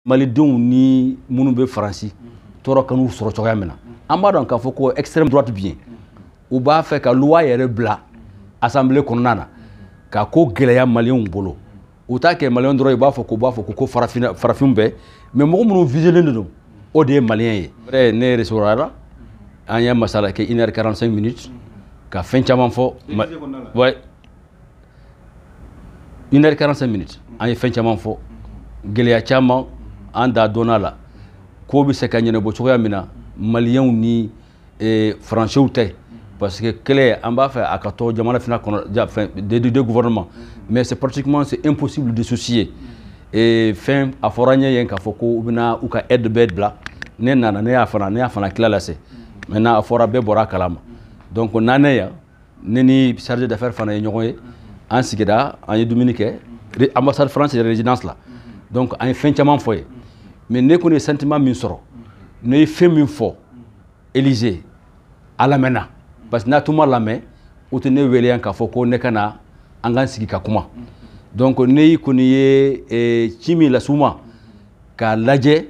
Malidenw ni minnu bɛ Faransi tɔɔrɔ kan'u sɔrɔ cogoya min na, an b'a dɔn k'a fɔ ko extrême droite bi yen, u b'a fɛ ka loi yɛrɛ bila assemblée kɔnɔna na ka ko gɛlɛya maliyɛnw bolo. U t'a kɛ maliyɛn dɔrɔn, i b'a fɔ ko u b'a fɔ ko farafin, farafin bɛɛ, mais mɔgɔ minnu viselen de don, o de ye maliyɛn ye. Vrai, ne recevoir la, an ye masala kɛ 1 heure 45 minutes ka fɛn caman fɔ. Ouais, 1 heure 45 minutes, an ye fɛn caman fɔ, gɛlɛya caman an da donna la, ko bɛ se ka ɲɛnabɔ cogoya min na maliyɛnw ni faransɛw tɛ, parce que kɛlɛ an b'a fɛ a ka to jamana fana kɔnɔ, fɛn des deux gouvernements, mais c'est pratiquement, c'est impossible de dissocier. Et fɛn a fɔra n ye yen k'a fɔ ko u bɛna u ka aide bɛɛ bila. Ne nana, ne y'a fana tila lase. Maintenant, a fɔra, bɛɛ bɔra a kalama. Donc n'an yan, ne ni chargé d'affaires fana ye ɲɔgɔn ye, an sigira, an ye dumuni kɛ ambassade France résidence la. Donc an ye fɛn caman fɔ ye, mais ne kɔni ye sentiment min sɔrɔ, ne ye fɛn min fɔ Élysée, a lamɛnna, parce que n'a tun ma lamɛn, u tɛ ne wele yan k'a fɔ ko ne ka na an k'an sigi ka kuma. Donc ne kɔni ye ci min las'u ma k'a lajɛ,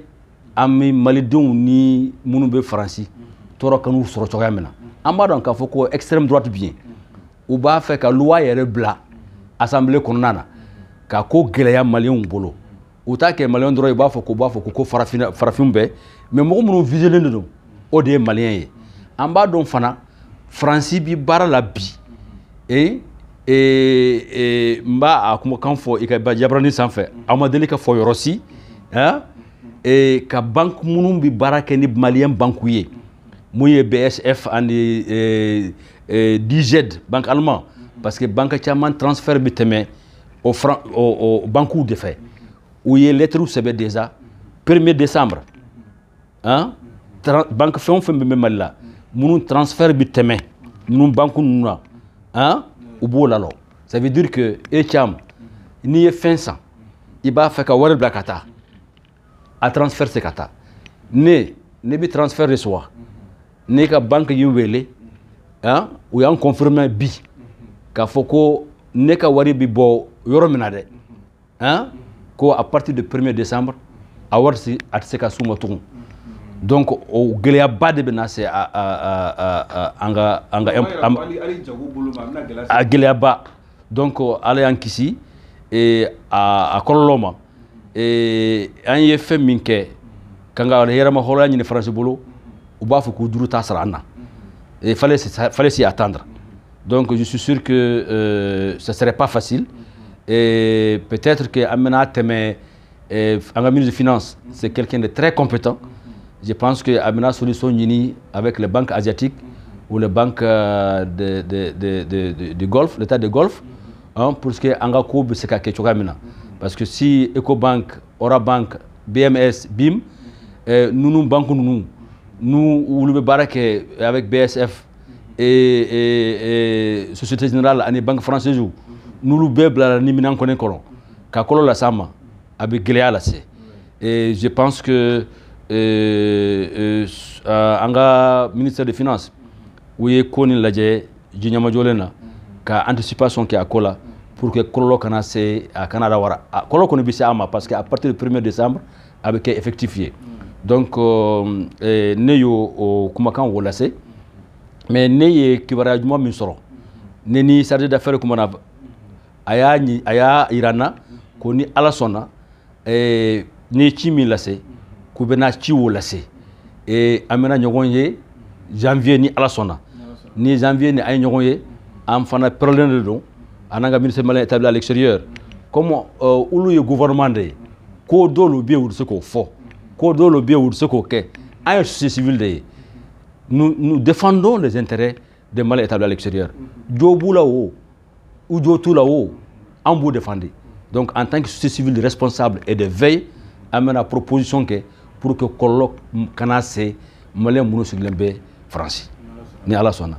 an bɛ malidenw ni minnu bɛ Faransi tɔɔrɔ kan'u sɔrɔ cogoya min na, an b'a dɔn k'a fɔ ko extrême droite bi yen, u b'a fɛ ka loi yɛrɛ bila assemblée kɔnɔna na ka ko gɛlɛya maliyɛnw bolo. U t'a kɛ maliyɛn dɔrɔn, i b'a fɔ ko u b'a fɔ ko farafin, farafin bɛɛ, mais mɔgɔ minnu viselen de don, o de ye maliyɛn ye. An b'a dɔn fana, Faransi bi baara la bi. N b'a a kumakan fɔ i ka jabarani sanfɛ, aw ma deli ka fɔ yɔrɔ si ka banque minnu bi baara kɛ ni maliyɛn banque ye, mun ye BSF ani DZ, banque allemand, parce que banque caman transfert bi tɛmɛ o fran o banques de fɛ. U ye lettre sɛbɛn déjà 1er décembre, hein, banque fɛn o fɛn bɛ Mali la, minnu transfert bi tɛmɛ ninnu banque ninnu na, hein, u b'o lalɔ. Ça veut dire que e Thiam, n'i ye fɛn san, i b'a fɛ ka wari bila ka taa, a transfert se ka taa. Ne bɛ transfert reçoit, ne ka banque y'i wele, hein, u y'an confirmer bi k'a fɔ ko ne ka wari bi bɔ yɔrɔ min na dɛ, hein, ko à partir du 1er décembre, a wari si a tɛ se ka s'u ma tugun. Donc o gɛlɛyaba de bɛ na se a a a an ka a gɛlɛyaba. Donc Ala y'an kisi a kɔlɔlɔ ma. An ye fɛn min kɛ k'an ka yɛrɛma hɔrɔnya ɲini Faransi bolo, u b'a fɔ k'u juru t'a sara an na, et fallait s'y attendre. Donc je suis sûr que ce serait pas facile, et peut-être que an bɛna tɛmɛ an ka ministre des Finances, c'est quelqu'un de très compétent. Je pense que a bɛna solution ɲini avec les banques asiatiques ou les banques de Golfe, l'état de Golfe, hein, pour que an ka ko bɛ se ka kɛ cogoya min na. Parce que si Ecobank, Orabank, BMS, BIM, ninnu banque ninnu, nu olu bɛ baara kɛ avec BSF et Société Générale ani banque française, n'olu bɛɛ bilala ni minɛn kɔnɔ kɔnɔ ka kɔlɔ las'a ma, a bɛ gɛlɛya lase. Et je pense que an ka ministère des Finances, u ye ko nin lajɛ ji ɲɛmajɔlen na ka anticipation kɛ a ko la, pour que kɔlɔlɔ kana se a kana da wara. A kɔlɔlɔ kɔni bɛ se a ma, parce que à partir du 1er décembre, a bɛ kɛ effectif ye. Donc ne y'o o kumakan o lase, mais ne ye kibaruya ɲuman min sɔrɔ, ne ni chargé d'affaires kumana, a y'a yira n na ko ni Ala sɔnna, ne ye ci min lase, k'u bɛna ci o lase, et an bɛna ɲɔgɔn ye janvier, ni Ala sɔnna. Ni janvier ni an ye ɲɔgɔn ye, an fana pɛrɛlen de don, an n'an ka ministre malien établi à l'extérieur, comme olu ye gouvernement de ye, ko dɔw bɛ yen, u tɛ se k'o fɔ, ko dɔw bɛ yen, u tɛ se k'o kɛ. An ye société civile de ye, nous, nous défendons les intérêts des Maliens établis à l'extérieur. Jo b'u la o, u jo t'u la o, an b'u défendre. Donc en tant que société civile responsable et de veille, an bɛna proposition kɛ pour que kɔlɔlɔ kana se malien minnu sigilen bɛ Faransi, ni Ala sɔnna.